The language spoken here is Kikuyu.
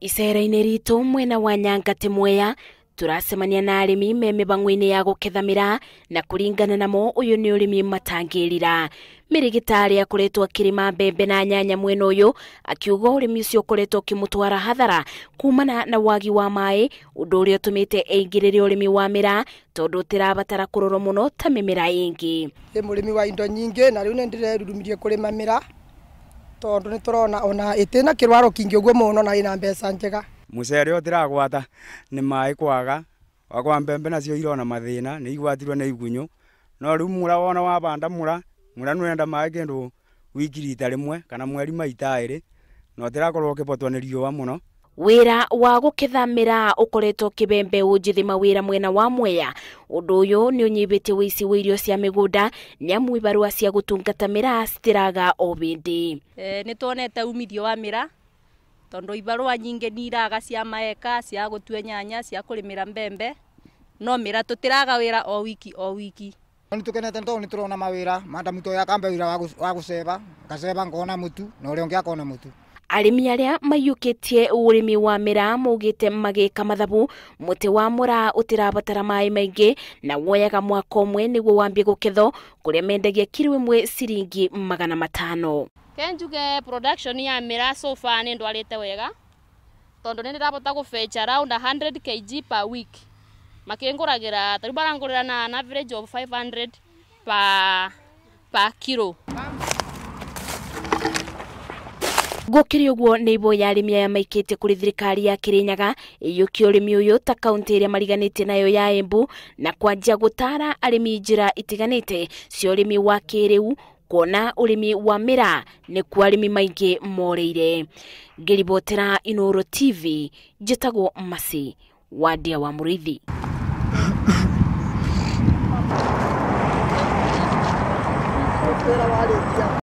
Icera-inĩ ritũ mwena wa Nyangatĩ Mwea turacemania na arĩmi me mĩbango-inĩ ya gũketha mĩraa na kũringana namo ũyũ nĩ ũrĩmi matangĩrira. Mĩrĩgĩtarĩ akoretwo akĩrĩma mbembe na nyanya mwena ũyũ akiuga ũrĩmi ũcio ũkoretwo ũkĩmũtwara hathara kumana na wagi wa maĩ, ũndũ ũrĩa ũtũmĩte aingĩrĩre ũrĩmi wa mĩraa tondũ ũtirabatara kũrorwo mũno ta mĩmera ĩngĩ. Ndĩ mũrĩmi wa indo nyingĩ na rĩu nĩ ndĩrerurumirie kũrĩma mĩraa tondũ nĩ tũrona ona ĩtĩna kĩrwaro kĩingĩ ũguo mũno na ĩna mbeca njega. Mucere ũtiragwata nĩ maĩ kwaga, wakwa mbembe nacio irona mathĩna nĩ igwatirwo nĩ igunyũ, no rĩu mũra wona wabanda mũra mũra nĩũrenda maĩ kĩndũ wiki rita rĩmwe kana mweri maita erĩ na ũtirakorwo ũkĩbotwo nĩ riũa mũno. Wĩra wa gũketha mĩraa ũkoretwo ũkĩbe mbeũ njĩthĩ mawĩra mwena wa Mwea. Ũndũ ũyũ nĩ ũnyihĩtie ũici wa irio cia mĩgũnda nĩamu ibarũa cia gũtungata mĩraa citiraga o bĩndĩ. Nĩ tuonete umithio wa mĩraa tondu ibarũa nyingĩ nĩ iraga cia maeka, cia gũtua nyanya, cia kũrĩmĩra mbembe, no mĩraa tũtiraga wĩra o wiki o wiki. Nĩ tũkenete tondũ nĩ tũrona mawĩra, madamu toya akambe wĩra wa gũceba, ngaceba ngona mũtu na ũrĩa ũngĩ akona mũtu. Arĩmi arĩa maiyũkĩtie ũrĩmi wa mĩraa maugĩte magĩka mathabu mũtĩ wa mũraa ũtirabatara maĩ maingĩ na woyaga mwaka ũmwe nĩguo wambie gũkethwo, kũrĩa mendagia kiro ĩmwe ciringi 500. Kenjuge production ya mĩraa so far nĩ ndwarĩte wega tondũ nĩ ndĩrabota gũ fetch around 100 kg per week, makĩngũragĩra tarĩu barangũrĩra na an average of 500 per kilo. Gũkĩrĩ ũguo nĩ iboya arĩmi aya maikĩtie kũrĩ thirikari ya Kirinyaga ĩiyũkie ũrĩmi ũyũ ta kaunti ĩrĩa mariganĩtie nayo ya Embu na kwanjia gũtara arĩmi njĩra itiganĩte cia ũrĩmi wa kĩrĩu, kuona ũrĩmi wa mĩraa nĩkuo arĩmi maingĩ morĩire. Ngĩribotera Inooro TV, njĩtagwo Mercy Wandia wa Mũrĩithi.